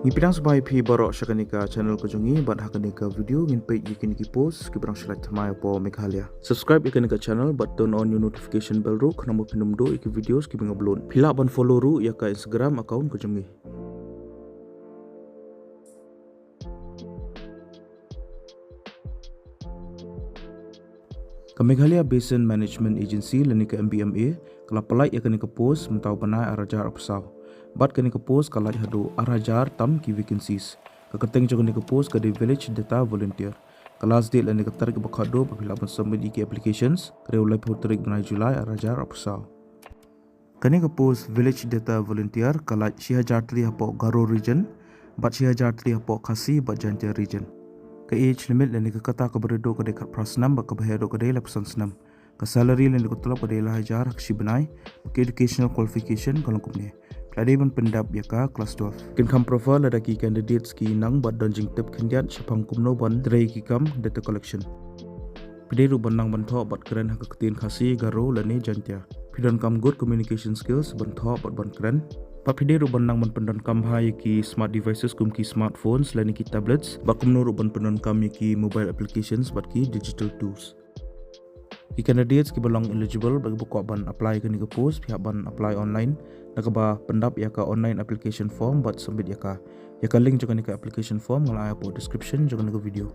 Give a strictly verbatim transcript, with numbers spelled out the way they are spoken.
Ngi pdiang sngewbha ïa phi baroh sha kane ka channel ka jong ngi, bad ha kane ka video ngin peit ïa kine ki post kiba dang shu lait thymmai hapoh Meghalaya. Subscribe ïa kane ka channel bad turn on ïa u notification bell ruh khnang ba phin ym duh ïa ki videos kiba nga upload. Phi lah ban follow ruh ïa ka Instagram account ka jong ngi. Ka Meghalaya Basin Management Agency lane ka M B M A ka la pynlait ïa kane ka post mynta u bnai ar hajar arphew saw. Bad kane ka post ka lait haduh ar hajar tam ki vacancies. Ka kyrteng jong kane ka post ka dei Village Data Volunteer. Ka last date lane ka tarik ba khatduh ba phi lah ban submit ïa ki applications ka dei u laiphew tarik bnai July ar hajar arphew saw. Kane ka post Village Data Volunteer ka lait shi hajar tylli hapoh Garo Region bad shi hajar tylli hapoh Khasi bad Jaintia Region. Ka age limit lane ka kata kaba ri duh ka dei khatphra snem bad kaba heh duh ka dei laiphew san snem. Ka salary lane ka tulop ka dei lai hajar ha ka shi bnai. Ka educational qualification ka long kumne: phi la dei ban pyndap ïa ka class twelve. Kin kham profile lada ki candidates ki nang bad don jingtip khyndiat shaphang kumno ban trei ki kam data collection. Phi dei ruh ban nang ban thoh bad kren ha ka ktien Khasi, Garo lane Jaintia. Phi donkam good communication skills ban thoh bad ban kren. Bad phi dei ruh ban nang ban pyndonkam bha ïa ki smart devices kum ki smartphones lane ki tablets, bad kumno ruh ban pyndonkam ïa ki mobile applications bad ki digital tools. Ki candidates kiba long eligible bad kiba kwah ban apply kane ka post, phi hap ban apply online da kaba pyndap ïa ka online application form bad submit ïa ka. Ïa ka link jong kane ka application form nga la ai hapoh description jong kane ka video.